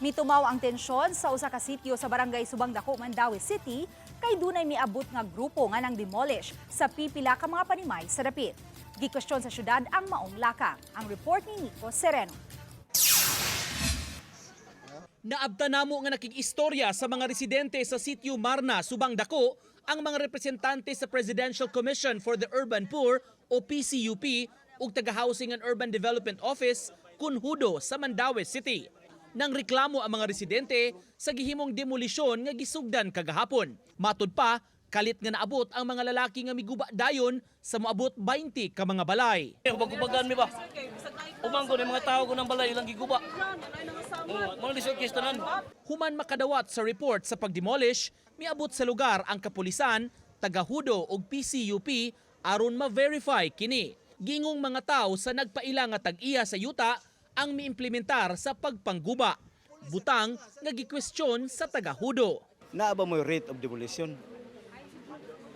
Mitumaw ang tensyon sa usa ka sitio sa Barangay Subang Dako, Mandaue City kay dunay miabot nga grupo nga nang demolish sa pipila ka mga panimay sa dapit. Gikwestiyon sa syudad ang maong lakang. Ang report ni Nico Sereno. Naabta namo nga nakig-istorya sa mga residente sa Sitio Marna, Subang Dako, ang mga representante sa Presidential Commission for the Urban Poor o PCUP ug taga Housing and Urban Development Office kun HUDO sa Mandaue City. Nang reklamo ang mga residente sa gihimong demolisyon nga gisugdan kagahapon. Matud pa, kalit nga naabot ang mga lalaki nga miguba dayon sa moabot 20 ka mga balay. Hubag-hubagan mi ba? Umangko ni mga tao ko ng balay ilang giguba. Oh, mga lisod kay tanan. Human makadawat sa report sa pagdemolish, miabot sa lugar ang kapulisan, taga-HUDO ug PCUP aron ma-verify kini. Gingong mga tao sa nagpaila nga tag-iya sa yuta ang miimplementar sa pagpangguba. Butang nga gikwestiyon sa taga-HUDO. Naa ba mo rate of demolition?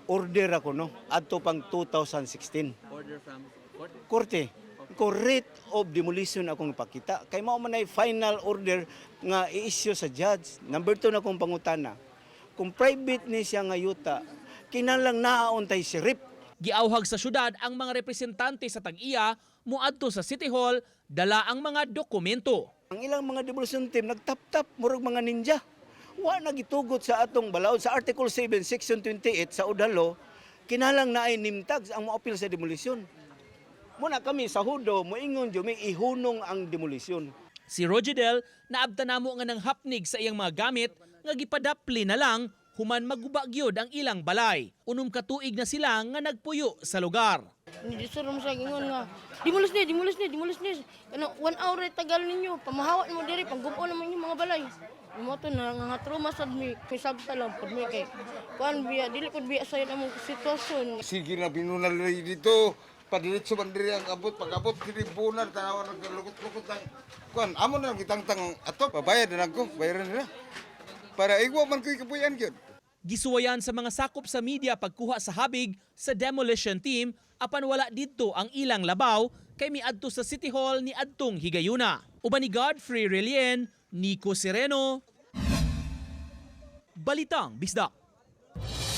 Order ako, no, adto pang 2016. Order from court? Korte. Ko rate of demolition akong ipakita. Kay mao man ay final order nga i-issue sa judge. Number 2 na akong pangutana. Kung private ni siya nga yuta, kinahanglan naa untay sheriff. Giawhag sa syudad ang mga representante sa tag-iya moadto sa City Hall dala ang mga dokumento. Ang ilang mga demolition team nagtap-tap murag mga ninja. Wa nagitugot sa atong balaod sa Article 7 Section 28 sa Udal Law, kinahanglan naay name tags ang moapil sa demolition. Muna kami sa HUDO moingon jud may ihunong ang demolition. Si Rogidel naabta namo nga nang hapnig sa iyang mga gamit nga gipadapli na lang human maguba gyud ang ilang balay. 6 ka tuig na sila nga nagpuyo sa lugar. Ni sir mo sa ingon nga, "Demolish ni, demolish ni, demolish ni. Ano, one hour ay tagal ninyo, pamahawa mo diri, panggubo naman yung mga balay." Mo to na nga trauma sad mi, kay sabta lang pud mi kay kuan biya, dili pud biya sa among sitwasyon. Sige na binunal dito. Padiretso man diri ang abot, pag-abot diri bunar tanawa naglukot-lukot lang. Kuan amo na lang gitangtang ato, babayad na lang ko, bayaran nila. Para igwa man ko'y kapuyan gyud. Gisuwayan sa mga sakop sa media pagkuha sa habig sa demolition team apan wala didto ang ilang labaw kay miadto sa City Hall ni adtong higayuna. Uban ni Godfrey Relien, Nico Sereno, Balitang Bisdak.